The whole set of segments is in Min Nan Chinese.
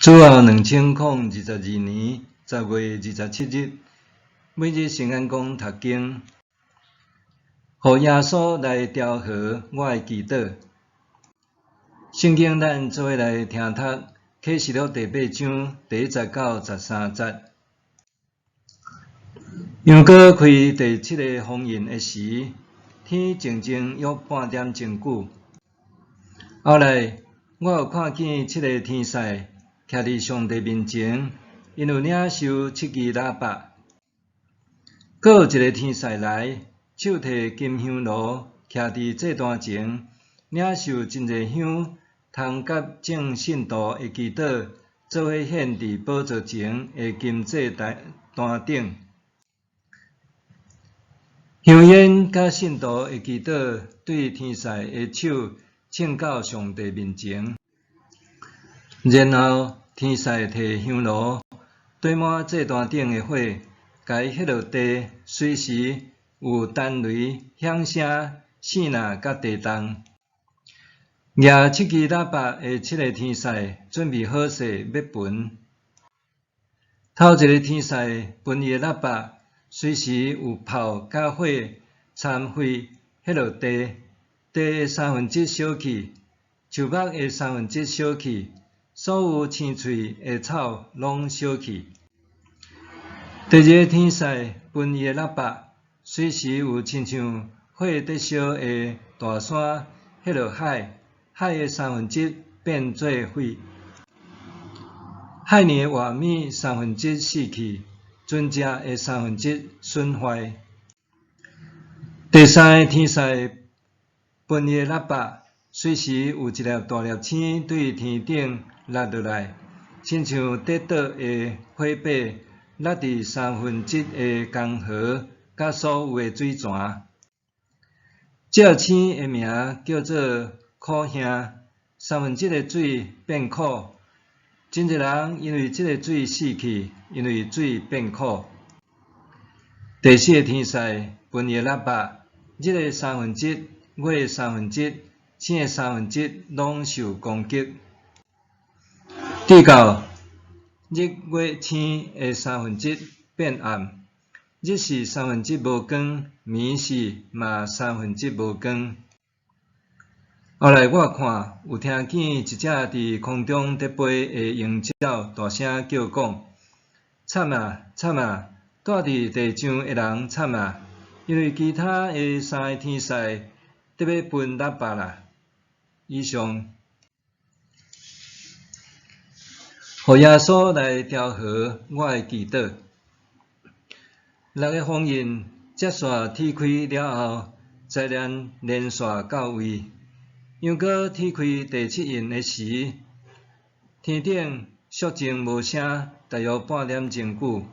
主後2022年10月27日，每日聖安公讀經，予耶穌來調和我的祈禱。聖經咱做伙來聽讀啟示錄第八章第一節到十三節。楊過開第七个封印的時，天靜靜約半點鐘久。後來，我又看見七个天使徛佇上帝面前，𪜶有領受七支喇叭。閣有一个天使來，手提金香爐，徛佇祭壇前，領受真濟香，通佮眾聖徒的祈禱，做伙獻佇寶座前的金祭壇頂。香煙佮聖徒的祈禱，對天使的手呈到上帝面前。然後，天使提香爐，堆滿祭壇頂的火，共伊彼落地，隨時有彈雷、響聲、爍爁佮地動。舉七支喇叭的七个天使準備好勢欲噴。頭一个天使噴伊的喇叭，隨時有炮佮火摻沸彼落地，地的三分之一燒去，樹木的三分之一燒去，所有青翠的草攏燒去。第二个天使噴伊的喇叭，隨時有親像火佇燒的大山彼落海，海的三分之一變做血，海裡的活物三分之一死去，船隻的三分之一損壞。第三个天使噴伊的喇叭，隨時有一粒大粒星對天頂落落來，親像佇倒的火把，落佇三分之一的江河佮所有的水泉。這粒星的名叫做苦兄，三分之一的水變苦，真濟人因為這个水死去，因為水變苦。第四个天使噴伊的喇叭，日的三分之一、月的三分之一、星的三分之一攏受攻擊。直到日月星的三分之一變暗，日時三分之一無光，暝時嘛三分之一無光。後來我看，有聽見一隻佇空中佇飛的鷹鳥大聲叫講：慘啊慘啊！住佇地上的人慘啊！因為其他的三个天使欲噴喇叭啦。以上，予耶穌來調和我的祈禱。六个封印接煞鐵開了後，災難連續到位。楊過鐵開第七印的時，天頂肅靜無聲，大約半點鐘久。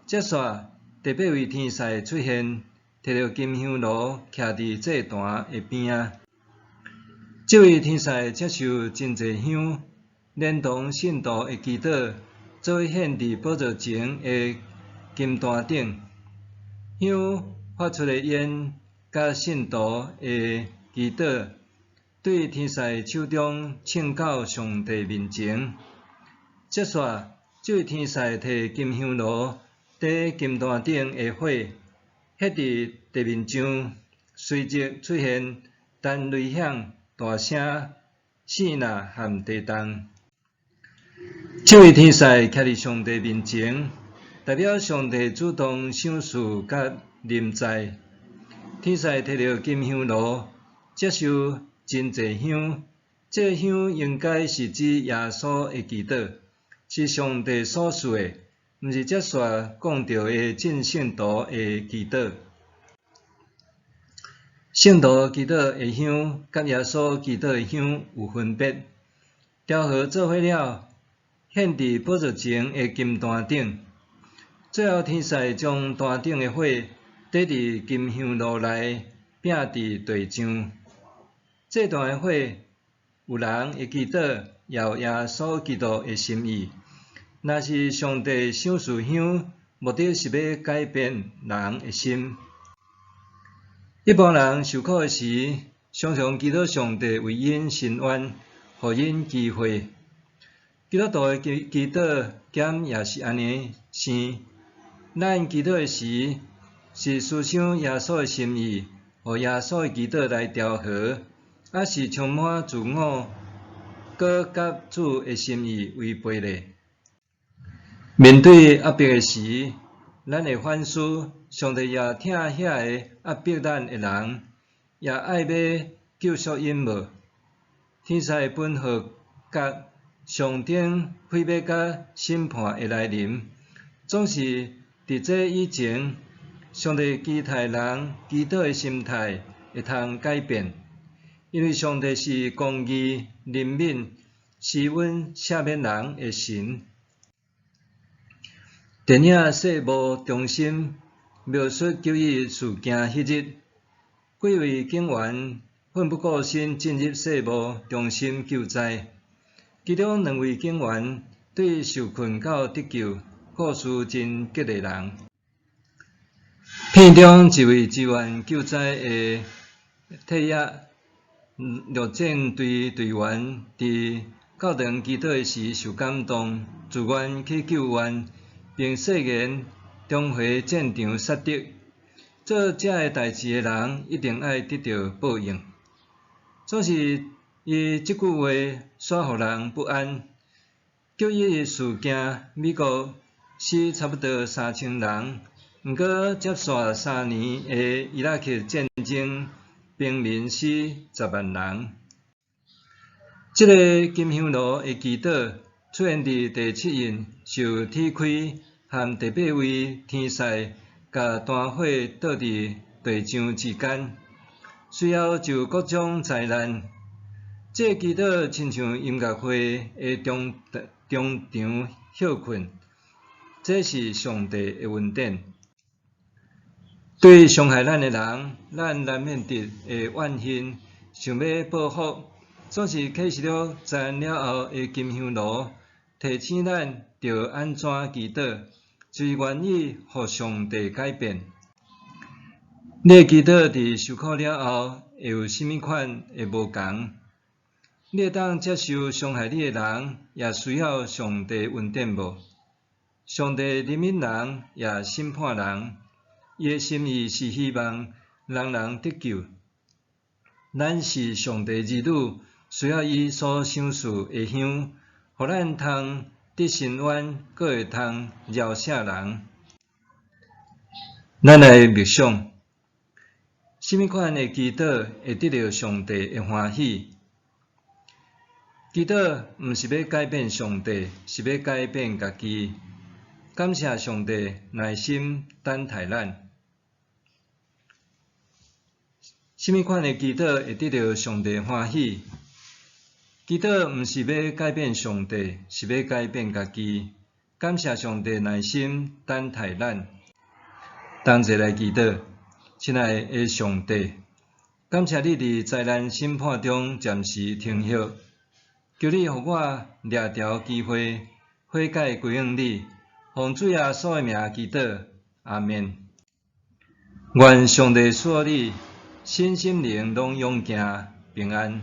接煞第八位天使出現，提著金香爐，徛佇祭壇的邊仔。這位天使接受真濟香，連同聖徒的祈禱，做伙獻佇寶座前的金壇頂。香發出的煙，佮聖徒的祈禱，對天使手中呈到上帝面前。接煞，這位天使提金香爐，綴金壇頂的火，彼佇地面上，隨即出現彈雷響、大聲、爍爁和地動。這位天使徛佇上帝面前，代表上帝主動賞賜佮臨在。天使提著金香爐，接受真濟香，這个香應該是指耶穌的祈禱，是上帝所賜的，毋是接煞講著的眾聖徒的祈禱。聖徒祈禱的香，佮耶穌祈禱的香有分別。調和做伙了，獻佇寶座前的金壇頂。最後，天使將壇頂的火綴佇金香爐內，摒佇地上。祭壇的火有人的祈禱，也有耶穌基督的心意。若是上帝賞賜香，目的是欲改變人的心。一般人受苦的時，常常祈禱上帝為𪜶伸冤，予𪜶機會。基督徒的祈祈禱敢也是按呢生？咱祈禱的時，是思想耶穌的心意，予耶穌的祈禱來調和，抑是充滿自我，閣佮主的心意違背咧？面對壓迫的時，咱會反思上帝也疼遐个壓迫咱的人，也愛欲救贖𪜶無？天使的本號角象徵毀滅佮審判會來臨，總是佇這以前，上帝期待人祈禱的心態會通改變，因為上帝是公義、憐憫、施恩、赦免人的神。電影《世貿中心》描述九一一事件彼日，幾位警員奮不顧身進入世貿中心救災，其中兩位警員對受困到得救，故事真激勵人。片中一位支援救災的退役陸戰隊隊員，佇教堂祈禱時受感動，自願去救援，並誓言重回戰場殺敵。做這个代誌的人，一定愛得著報應。總是伊這句話，煞予人不安。九一一事件，美國死差不多3000人，毋過接續3年的伊拉克戰爭，平民死10萬人。這个金香爐的祈禱出現佇第七印受鐵開和第八位天使共大火倒佇地上之間，隨後就各種災難。這个祈禱親像音樂會的中中場歇睏，這是上帝的恩典。對傷害咱的人，咱難免得會怨恨，想欲報復。總是啟示錄災難了後的金香爐，提醒咱著按怎祈禱，就是願意予上帝改變。你的祈禱佇受苦了後會有啥物款的無仝？你會當接受傷害你的人，也需要上帝恩典無？上帝憐憫人，也審判人。伊的心意是希望人人得救。咱是上帝兒女，需要伊所賞賜的香，予咱通得伸冤，閣會通饒赦人。咱來默想，啥物款的祈禱會得著上帝的歡喜？祈禱毋是欲改變上帝，是欲改變家己。感謝上帝耐心等待咱。啥物款的祈禱會得著上帝歡喜？祈禱毋是欲改變上帝，是欲改變家己。感謝上帝耐心等待咱。同齊來祈禱，親愛的上帝，感謝你佇災難審判中暫時停歇，求你予我掠著機會悔改歸向你，奉主耶穌的名祈禱，阿們。願上帝賜予你身心靈攏勇健平安。